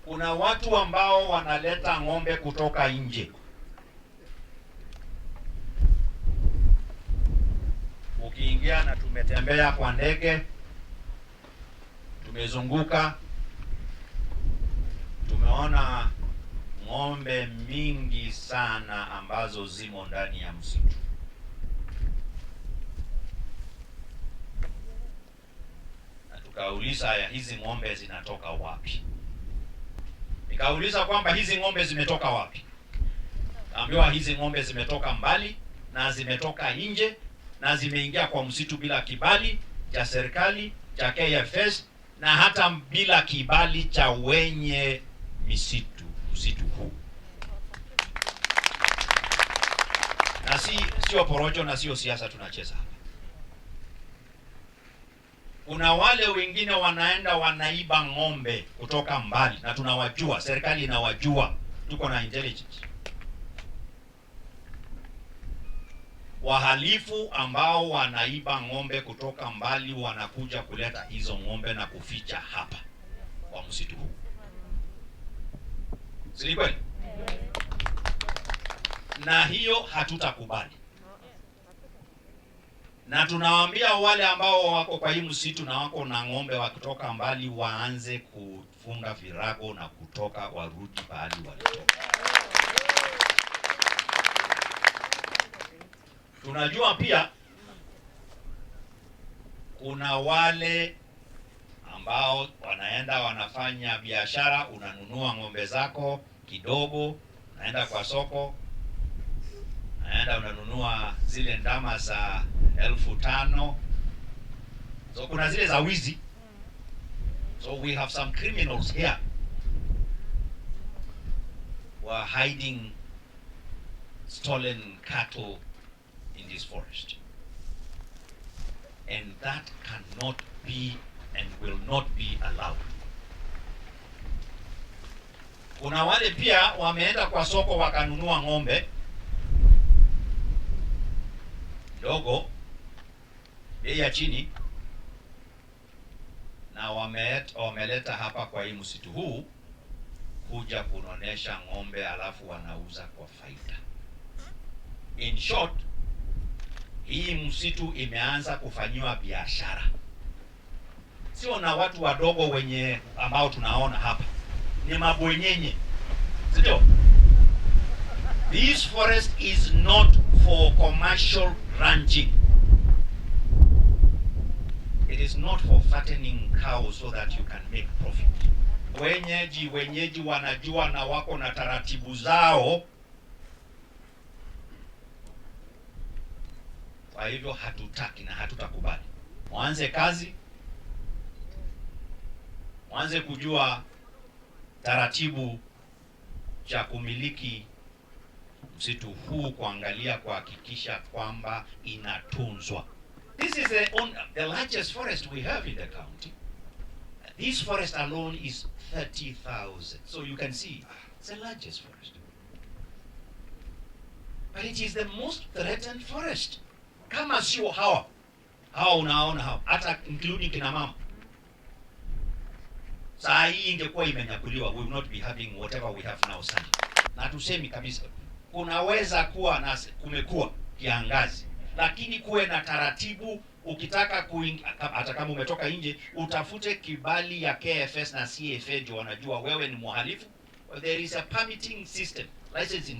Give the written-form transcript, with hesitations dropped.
Kuna watu ambao wanaleta ng'ombe kutoka nje. Ukiingia na tumetembea kwa ndege, tumezunguka, tumeona ng'ombe mingi sana ambazo zimo ndani ya msitu. Na tukauliza, ya hizi ng'ombe zinatoka wapi? Nikauliza kwamba hizi ng'ombe zimetoka wapi? Ambiwa hizi ng'ombe zimetoka mbali na zimetoka nje na zimeingia kwa msitu bila kibali cha serikali cha KFS na hata bila kibali cha wenye misitu msitu huu. Na sio porojo na sio siasa tunacheza hapa. Kuna wale wengine wanaenda wanaiba ng'ombe kutoka mbali, na tunawajua, serikali inawajua, tuko na intelligence. Wahalifu ambao wanaiba ng'ombe kutoka mbali wanakuja kuleta hizo ng'ombe na kuficha hapa kwa msitu huu, si kweli? Na hiyo hatutakubali, na tunawaambia wale ambao wako kwa hii msitu na wako na ng'ombe wa kutoka mbali waanze kufunga virago na kutoka, warudi pahali walitoka. Tunajua pia kuna wale ambao wanaenda wanafanya biashara, unanunua ng'ombe zako kidogo, unaenda kwa soko, unaenda unanunua zile ndama za 5,000. So kuna zile za wizi. So we have some criminals here who are hiding stolen cattle in this forest. And that cannot be and will not be allowed. Kuna wale pia wameenda kwa soko wakanunua ng'ombe ndogo bei ya chini, na wameleta hapa kwa hii msitu huu kuja kunonesha ng'ombe, alafu wanauza kwa faida. In short, hii msitu imeanza kufanyiwa biashara, sio na watu wadogo wenye ambao tunaona hapa ni mabwenyenye, si ndio? This forest is not for commercial ranching. It is not for fattening cows so that you can make profit. Wenyeji wanajua na wako na taratibu zao. Kwa hivyo hatutaki na hatutakubali. Mwanze kazi, mwanze kujua taratibu cha kumiliki msitu huu, kuangalia kuhakikisha kwamba inatunzwa. This is the largest forest we have in the county. This forest alone is 30,000. So you can see it's the largest forest. But it is the most threatened forest. Kama sio hawa hawa unaona hawa, hata including kina mama, saa hii ingekuwa imenyakuliwa, we will not be having whatever we have now sana. Na tusemi kabisa, kunaweza kuwa na kumekuwa kiangazi, lakini kuwe na taratibu. Ukitaka hata kama umetoka nje, utafute kibali ya KFS na CFA, ndio wanajua wewe ni mhalifu. There is a permitting system, licensing